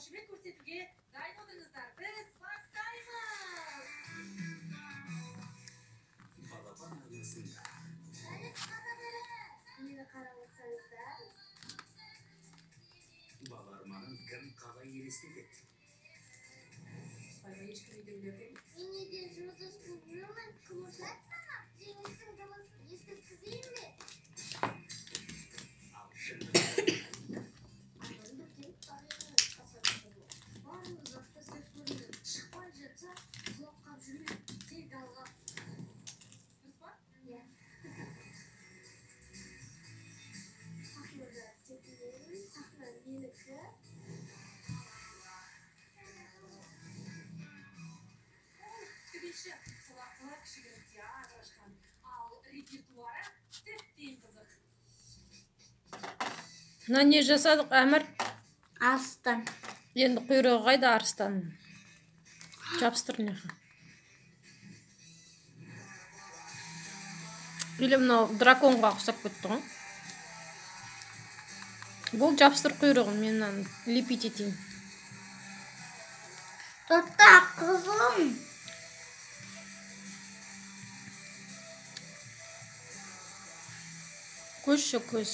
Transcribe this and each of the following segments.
Қошемет көрсетуге дайын отырыңыздар. Біз бастаймыз. Балапан арнасында. Мені қарап отырсаңыздар. Бала арманын кім қалай елестетеді? Спайға ешкім үйдегілерден Мен үйде жұмыс істеп жүрмін. Күмісат жеңістің дыбысын естіткізейін бе? Ал шындығында Арманды тек барлық жақта іздеп көрдім. Шықпай жатса, құлап қап жүрмін. Тек алға. Дұрыс па? Иә. Сахнада тек мен, сахна менікі. Төбеші сол арқылы кішігірім театр ашқан. Ал репертуары тіптен қызық. Мына не жасадық, Әмір? Арыстан. Енді құйрығы қайда арыстанның? Жабыстыр мына жаққа. Или мынау драконға ұқсап кетті ғой. Бұл жабыстыр құйрығын, мен мынаны лепить етейін. Тоқта, қызым. Көз ше, көз.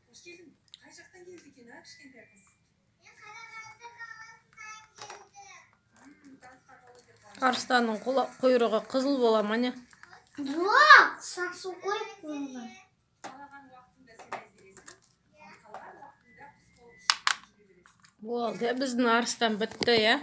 Қош келдің. Қай жақтан келді екен, а, кішкентай қыз? Мен Қарағанды қаласынан келдім. Танысқа қалай деп қуаныштымын. Арыстанның құйрығы қызыл бола ма, не? Жоқ, сасу қойып қойған. Қалаған уақытында сен әзіресің, ал қалған уақытында құс болып ұшып жүре бересің. Болды, біздің арыстан бітті, иә?